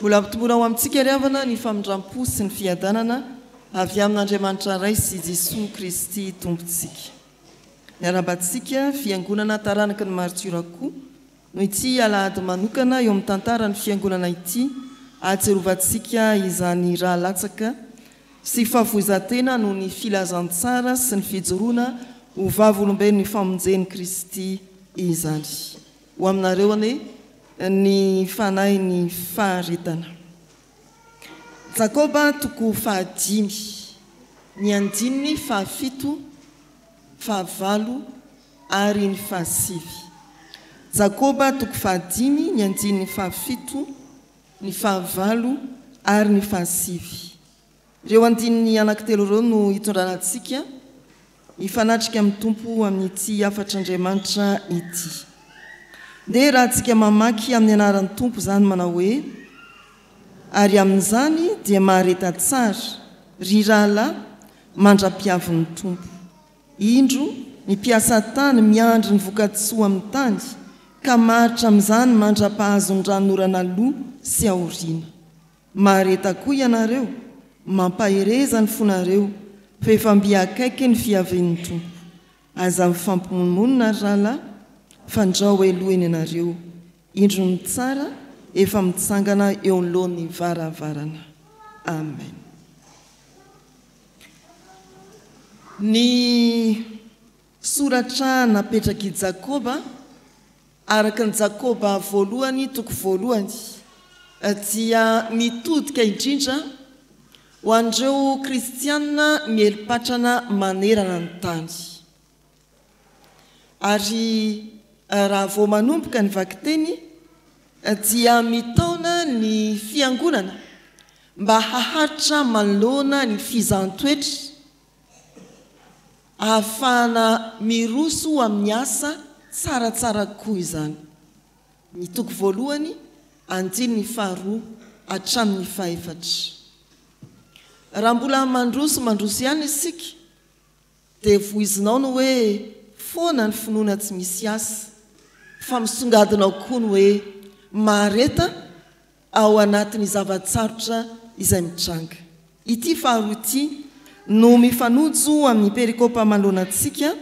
Mbola ampitomboina ho amintsika ry havana ny famindram-po sy ny fiadanana avy amin'Andriamanitra Ray sy Jesoa Kristy Tompontsika. Miarahaba antsika Fiangonana taranaky ny Martiora koa no ity alahady manokana eo amin'ny tantaran'ny Fiangonana ity ahatsiarovantsika izany ra latsaka sy fahafoizan-tena noho ny filazantsara sy ny fijoroana ho vavolombelon'ny famonjen'i Kristy izany. Ho aminareo anie ny fanahin'ny faharetana. Jakoba toko fahadimy, ny andininy fahafito, fahavalo ary ny fahasivy. Jakoba toko fahadimy, ny andininy fahafito, ny fahavalo ary ny fahasivy. Ireo andininy anankitelo ireo no hitondrana antsika hifanatrika amin'ny Tompo amin'ity hafatr'Andriamanitra ity. Ndeha rahantsika mamaky amin'ny anaran'ny Tompo izany manao hoe, Ary amin'izany dia mahareta tsara, ry rahalahy, mandra-piavin'ny Tompo. Indro, ny mpiasa tany miandry ny voka-tsoa amin'ny tany, ka maharitra amin'izany mandra-pahazony ranonorana aloha sy aoriana. Mahareta koa ianareo, mampahereza ny fonareo, fa efa mby akaiky ny fiavian'ny Tompo. Aza mifampimonomonona, ry rahalahy, fandrao helohiny ianareo. Indro ny tsara efa mitsangana eo anoloan'ny varavarana. Amen. Ny soratra napetrak'i Jakoba Araka ny Jakoba voalohany toko voalohany dia mitodika indrindra ho an'ireo kristiana mieli-patrana manerana ny tany. Ary raha vao manomboka ny vakiteny dia mitaona ny fiangonana mba haharitra manoloana ny fizahan-toetra Ahafahana miroso amin'ny asa tsaratsara kokoa izany. Ny toko voalohany, andininy faharoa hatramin'ny fahefatra. Raha mbola mandroso mandroso ihany isika dia voizinao ny hoe foana ny finoana tsy misy asa, fa misongadina ao koa ny hoe mahareta ao anatin'ny zava-tsarotra izay mitranga. Ity faharoa ity no mifanojo amin'ny perikopa manoloana antsika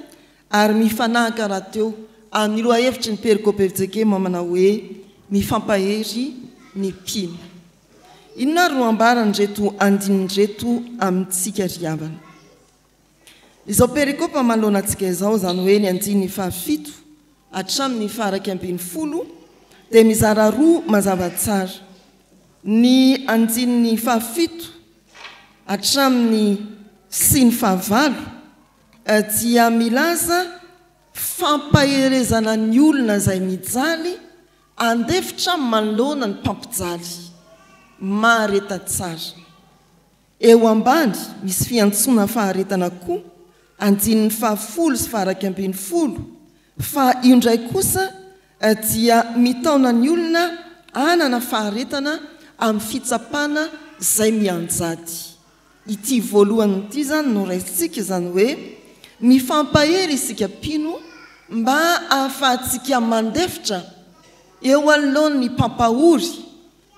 ary mifanahaka rahateo amin'ny lohahevitry ny perikopa fjkm manao hoe Mifampahery ny mpino. Inona ary no ambaran'ireto andininy ireto amintsika ry havana? Izao perikopa manoloana antsika izao, izany hoe ny andininy fahafito hatramin'ny faha-11 dia mizara roa mazava tsara. Ny andininy fahafito hatramin'ny sy ny fahavalo dia milaza fampaherezana ny olona izay mijaly handefitra manoloana ny mpampijaly. Mahareta tsara. Eo ambany, misy fiantsoana faharetana koa, andininy fahafolo sy faha-11, fa io indray kosa dia mitaona ny olona hanana faharetana amin'ny fitsapana izay mianjady. Ity voalohany ity izany no raisintsika, izany hoe mifampahery isika mpino mba hahafahantsika mandefitra eo anoloan'ny mpampahory,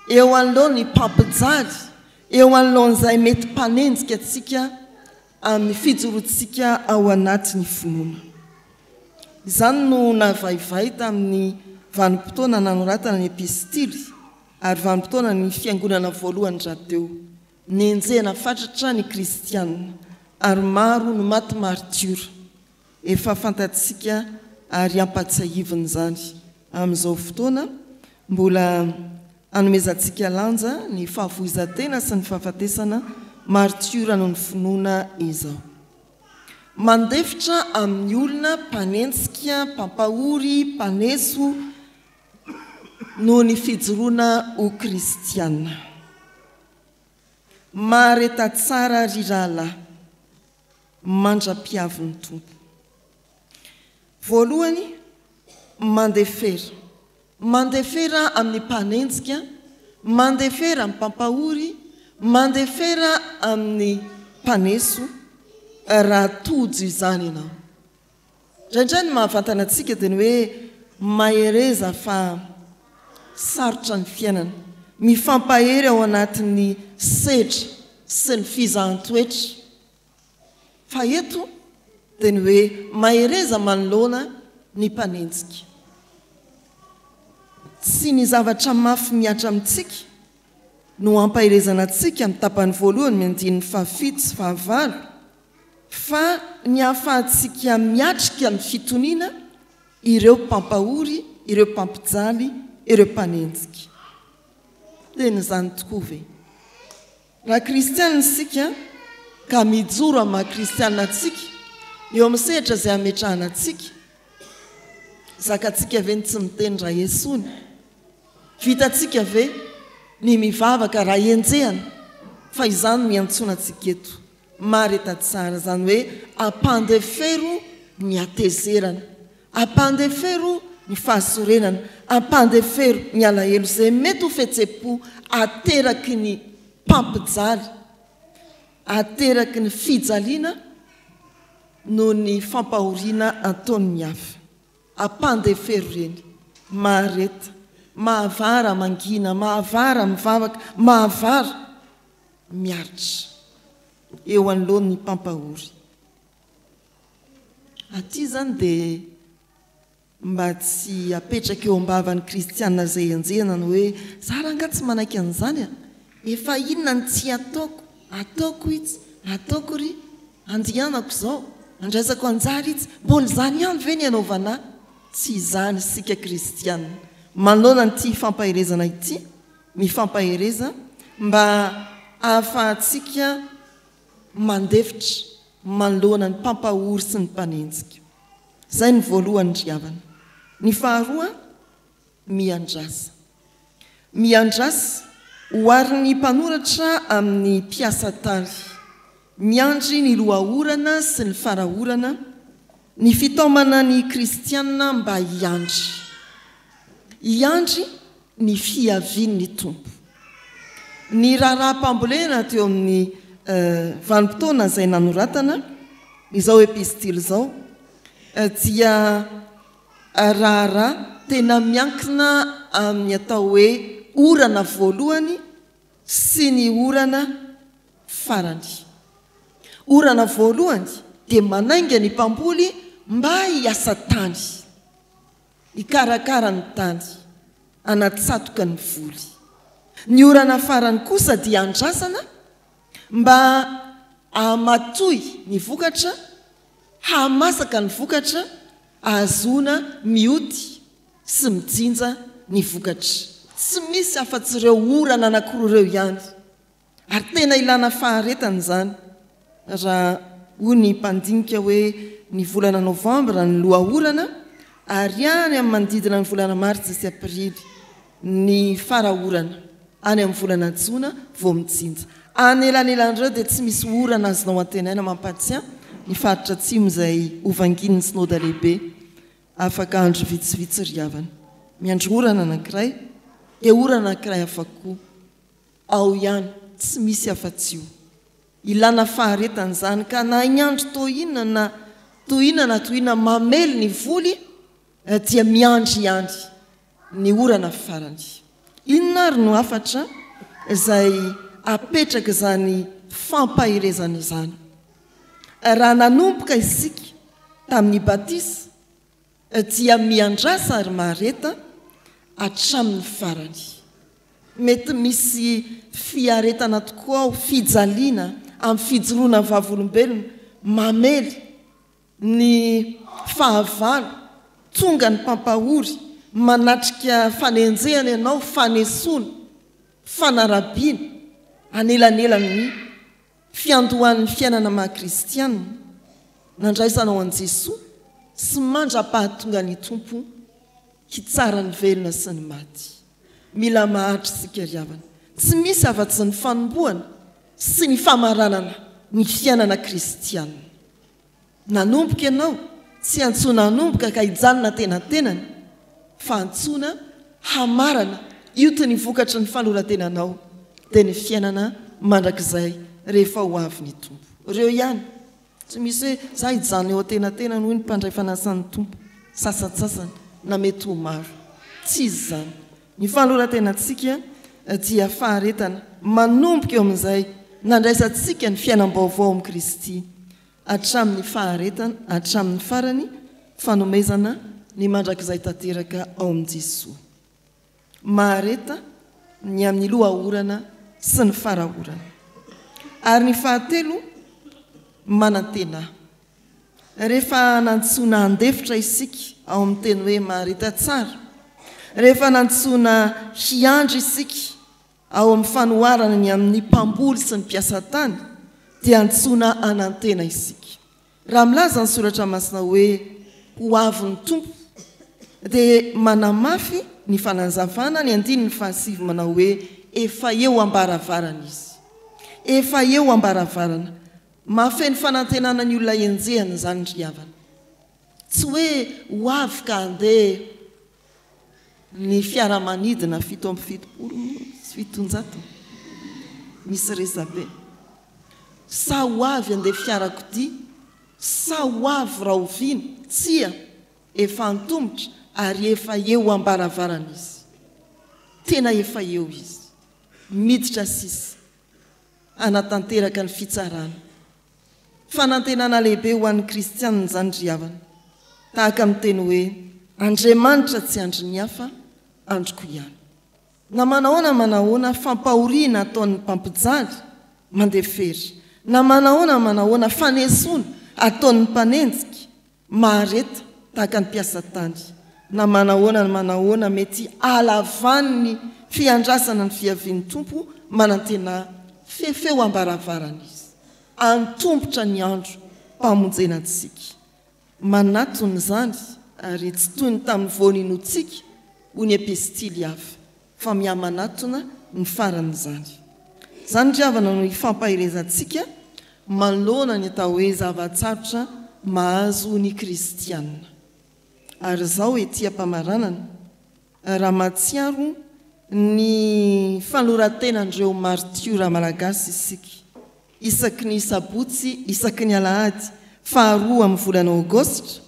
eo anoloan'ny mpampijaly, eo anoloan'izay mety mpanenjika antsika amin'ny fijoroantsika ao anatin'ny finoana. Izany no navaivay tamin'ny vanim-potoana nanoratana ny epistily ary vanim-potoanan'ny fiangonana voalohany rahateo. Nenjehina fatratra ny kristiana ary maro no maty martiora. Efa fantatsika ary ampatsiahivina izany amin'izao fotoana mbola anomezantsika lanja ny fahafoizan-tena sy ny fahafatesana martiora noho ny finoana izao. Mandefitra amin'ny olona mpanenjika, mpampahory, mpaneso noho ny fijoroana ho kristiana. Mahareta tsara ry rahalahy. mandra-piavin'ny Tompo. Voalohany, mandefera. Mandefera amin'ny mpanenjika, mandefera amin'ny mpampahory, mandefera amin'ny mpaneso, raha tojo izany ianao. Indraindray ny mahavantana antsika dia ny hoe mahereza fa sarotra ny fiainana. Mifampahery ao anatin'ny sedra sy ny fizahan-toetra. Fa eto dia ny hoe mahereza manoloana ny mpanenjika. Tsy ny zavatra mafy mihatra amintsika no ampaherezana antsika amin'ny tapany voalohany ny andininy fahafito sy fahavalo fa ny ahafahantsika miatrika ny fitoniana ireo mpampahory, ireo mpampijaly, ireo mpanenjika. Tena izany tokoa ve? Raha kristiana isika ka mijoro amin'ny maha kristiana antsika eo amin'ny sehatra izay ametrahana antsika, zakantsika ve ny tsy miteny raha esoina? Vitantsika ve ny mivavaka raha enjehana? Fa izany no iantsoana antsika eto. Mahareta tsara, izany hoe ampandefero ny hatezerana, ampandefero ny fahasorenana, ampandefero ny alahelo izay mety ho fihetseham-po ateraky ny mpampijaly, ateraky ny fijaliana noho ny fampahoriana ataon'ny hafa. Ampandefero ireny. Mahareta. Mahavara mangina, mahavara mivavaka, mahavara miaritra eo anoloan'ny mpampahory. Aty izany dia mba tsy apetraka eo am-bavan'ny kristiana izay enjehina ny hoe, za rangahy tsy manaiky an'izany a! Efa inona no tsy ataoko, ataoko itsy, ataoko ry, andianako izao, andraisako anjara itsy, mbola izany ihany ve ny anaovana ahy? Tsy izany isika kristiana. Manoloana an'ity fampaherezana ity, mifampahereza mba hahafahantsika mandefitra manoloana ny mpampahory sy ny mpanenjika. Izay ny voalohany ry havana. Ny faharoa, miandrasa. Miandrasa, oharin'ny mpanoratra amin'ny mpiasa tany. Miandry ny loha-orana sy ny fara-orana, ny fitaomana ny kristiana mba hiandry. Hiandry ny fiavian'ny Tompo. Ny raharaham-pambolena teo amin'ny vanim-potoana izay nanoratana izao epistily izao dia raharaha tena miankina amin'ny atao hoe orana voalohany sy ny orana farany. Orana voalohany dia manainga ny mpamboly mba hiasa tany. Hikarakara ny tany, hanatsatoka ny voly. Ny orana farany kosa dia andrasana mba hahamatoy ny vokatra, hahamasaka ny vokatra, ahazoana mioty sy mijinja ny vokatra. Tsy misy afa-tsy ireo orana anankiroa ireo ihany. Ary tena ilana faharetana izany raha hoy ny mpandinika hoe ny volana novambra ny loha orana ary any amin'ny manodidina ny volana martsa sy aprily ny fara orana, any amin'ny volana jona vao mijinja. Anelanelan'ireo dia tsy misy orana azonao antenaina mampatsiahy ny faritra atsimo izay hovangian'ny Synoda lehibe afaka andro vitsivitsy ry havana. Miandry orana anankiray dia orana anankiray hafa koa. Ao ihany, tsy misy afa-tsy io. Ilana faharetana izany ka na hainandro toa inona na toa inona na toa inona mamely ny voly dia miandry ihany ny orana farany. Inona ary no hafatra izay apetrak'izany fampaherezana izany? Raha nanomboka isika tamin'ny batisa dia miandrasa ary mahareta hatramin'ny farany. Mety misy fiaretana tokoa ao, fijaliana amin'ny fijoroana vavolombelona, mamely ny fahavalo, tonga ny mpampahory, manatrika fanenjehana ianao, fanesoana, fanarabiana, anelanelan'ny Fiandohan'ny fiainana maha kristiana, nandraisanao an'i Jesoa sy mandra-pahatonga ny Tompo hitsara ny velona sy ny maty. Mila maharitra isika ry havana. Tsy misy afa-tsy ny fanombohana sy ny famaranana ny fiainana kristiana. Nanomboka ianao, tsy antsoina hanomboka ka hijanona antenantenany, fa antsoina hamarana hioty ny vokatry ny fanoran-tenanao, dia ny fiainana mandrakizay rehefa ho avy ny Tompo. Ireo ihany, tsy misy hoe za hijanona eo antenantenany hoy ny mpandray fanasan'ny Tompo sasantsasany na mety ho maro. Tsy izy izany. Ny fanoran-tenantsika dia faharetana manomboka eo amin'izay nandraisantsika ny fiainam-baovao amin'i Kristy hatramin'ny faharetana hatramin'ny farany, fanomezana ny mandrakizay tanteraka ao amin'i Jesoa. Mahareta ny amin'ny loha-orana sy ny fara-orana. Ary ny fahatelo, manantenà. Rehefa nantsoina handefitra isika ao amin'ny teny hoe mahareta tsara, rehefa nantsoina hiandry isika ao amin'ny fanoharana ny amin'ny mpamboly sy ny mpiasa tany, dia antsoina hanantena isika. Raha milaza ny Soratra Masina hoe ho avy ny Tompo, dia manamafy ny fanazavana ny andininy fahasivy manao hoe efa eo am-baravarana Izy. Efa eo am-baravarana. Mahafeno fanantenana ny olona enjehina izany ry havana. Tsy hoe ho avy ka handeha ny fiaramanidina 777. Misy resabe. Sa ho avy handeha fiarakodia? Sa ho avy rahoviana? Tsia, efa antomotra ary efa eo am-baravarana izy. Tena efa eo izy. Miditra sisa hanatanteraka ny fitsarana. Fanantenana lehibe ho an'ny kristianina izany ry havana. Tahaka ny teny hoe, Andriamanitra tsy andrin'ny hafa, andriko ihany. Na manahoana manahoana fampahoriana ataon'ny mpampijaly, mandeha fery. Na manahoana manahoana fanesoana ataon'ny mpanenjika, Mahareta tahaka ny mpiasa tany, na manahoana na manahoana mety hahalavan'ny fiandrasana ny fiavian'ny Tompo, manantenà fefeo am-baravarana Izy. Antombotra ny andro mpamonjena antsika. Manatona izany, ary tsy toy ny tamin'ny vao ninoantsika, hoy ny epistily hafa. fa mihamanatona ny faran'izany. Izany ry havana no ifampaherezantsika manoloana ny atao hoe zava-tsarotra mahazo ny kristiana. Ary izao ety am-pamaranana, raha mahatsiaro ny fanoloran-tenan'ireo martiora malagasy isika, isaky ny sabotsy isaky ny alahady faharoa amin'ny volana aogositra,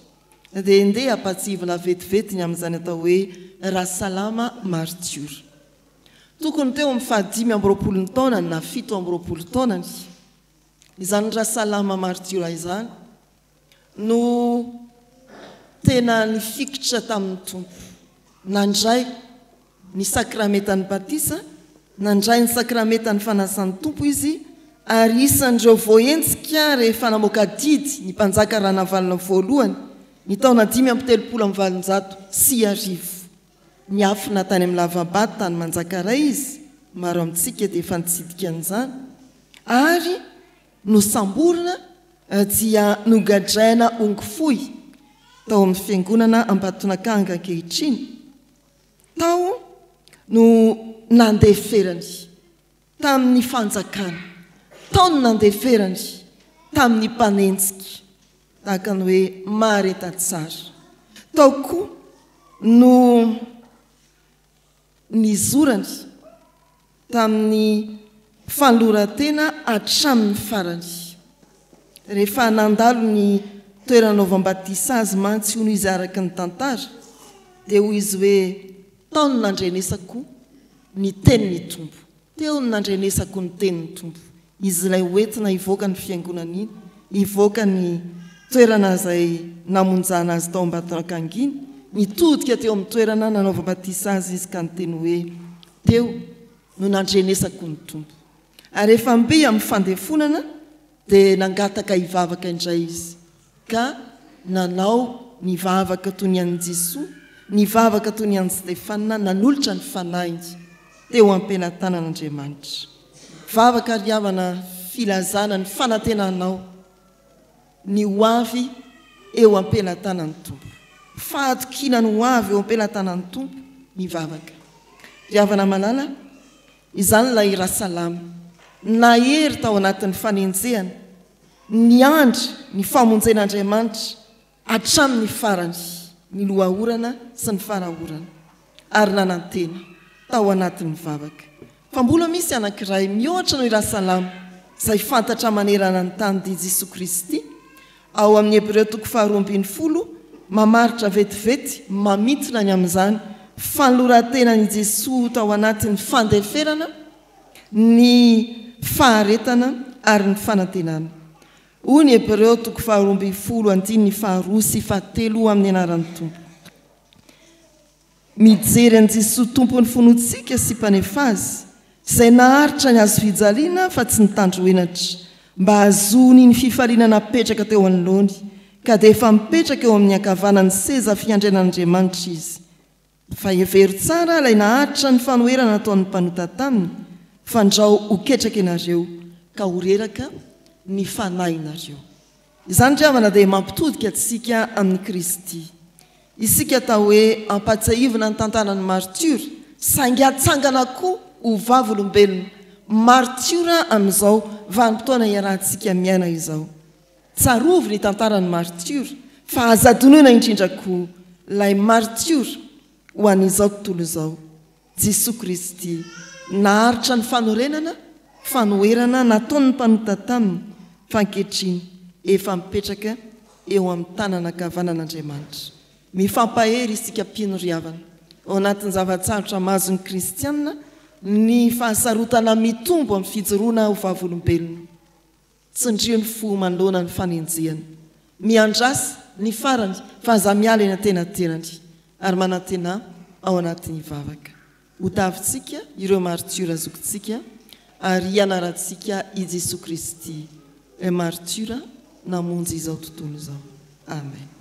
Dia ndeha ampatsihivina vetivety ny amin'izany atao hoe Rasalama martiora. Tokony teo amin'ny fahadimy amby roapolony taonany na 27 taonany izany Rasalama martiora izany no tena nifikitra tamin'ny Tompo, nandray ny sakramentan'ny batisa, nandray ny sakramentan'ny fanasan'ny Tompo izy ary isan'ireo voahenjika rehefa namoaka didy ny mpanjaka Ranavalona voalohany ny taona 1835. Niafina tany amin'ny lava-bato tany Manjakaray izy, maro amintsika dia efa nitsidika an'izany, ary nosamborina dia nogadraina ongofohy tao amin'ny fiangonana Ambatonakanga ankehitriny. Tao no nandeferany tamin'ny fanjakana, tao no nandeferany tamin'ny mpanenjika, tahaka ny hoe mahareta tsara. Tao koa no nizorany tamin'ny fanoloran-tena hatramin'ny farany. Rehefa nandalo ny toerana nanaovam-batisa azy mantsy hono izy araka ny tantara dia hoy izy hoe tao no nandrenesako ny tenin'ny Tompo. Teo no nandrenesako ny tenin'ny Tompo. Izy ilay hoentina hivoaka ny fiangonana iny, hivoaka ny toerana izay namonjana azy tao Ambatonakanga iny, nitodika teo amin'ny toerana nanaovam-batisa azy izy ka niteny hoe, Teo no nandrenesako ny Tompo. Ary rehefa mby amin'ny fandefonana dia nangataka hivavaka indray izy, ka nanao ny vavaka toy ny an'i Jesoa, ny vavaka toy ny an'i Stefana, nanolotra ny fanahiny teo am-pelatanan'Andriamanitra. Vavaka ry havana filazana ny fanantenanao ny ho avy eo am-pelatanan'ny Tompo. Fahatokiana ny ho avy eo am-pelatanan'ny Tompo ny vavaka. Ry havana malala, izany ilay Rasalama, nahery tao anatin'ny fanenjehana, niandry ny famonjen'Andriamanitra hatramin'ny farany, ny loha-orana sy ny fara-orana, ary nanantena, tao anatin'ny vavaka. Fa mbola misy anankiray mihoatra noho i Rasalama, izay fantatra manerana ny tany dia Jesoa Kristy, ao amin'ny Hebreo toko faharoa ambinifolo, mamaritra vetivety, mamintina ny amin'izany. Fanoloran-tenan'i Jesoa tao anatin'ny fandeferana, ny faharetana ary ny fanantenana. Hoy ny Hebreo toko faharoambinifolo andininy faharoa sy fahatelo amin'ny anaran'ny Tompo. Mijery an'i Jesoa Tompon'ny finoantsika sy Mpanefa azy, izay naharitra ny hazofijaliana fa tsy nitandro henatra, mba hahazoany ny fifaliana napetraka teo anoloany, ka dia efa mipetraka eo amin'ny ankavanan'ny seza fiandrianan'Andriamanitra Izy. Fa hevero tsara ilay naharitra ny fanoherana nataon'ny mpanota taminy, fandrao ho ketraka ianareo ka ho reraka ny fanahinareo. Izany ry havana dia mampitodika antsika amin'i Kristy. Isika atao hoe ampahatsiahivina ny tantaran'ny martiora, saingy atsangana koa ho vavolombelona, martiora amin'izao vanim-potoana iarahantsika miaina izao. Tsarovy ny tantaran'ny martiora, fa aza adinoina indrindra koa ilay martiora ho an'izao tontolo izao. Jesoa Kristy. Naharitra ny fanorenana, fanoherana nataon'ny mpanota taminy, fa ankehitriny efa mipetraka eo amin'ny tanana ankavanan'Andriamanitra. Mifampahery isika mpino ry havana. Ao anatin'ny zava-tsarotra mahazo ny kristiana ny fahasarotana mitombo amin'ny fijoroana ho vavolombelona. Tsindrio ny fo manoloana ny fanenjehana. Miandrasa ny farany fa aza miala eny antenatenany ary manantenà ao anatin'ny vavaka. Ho tavintsika ireo martiora zokintsika ary hianarantsika i Jesoa Kristy, ilay martiora namonjy izao tontolo izao. Amen.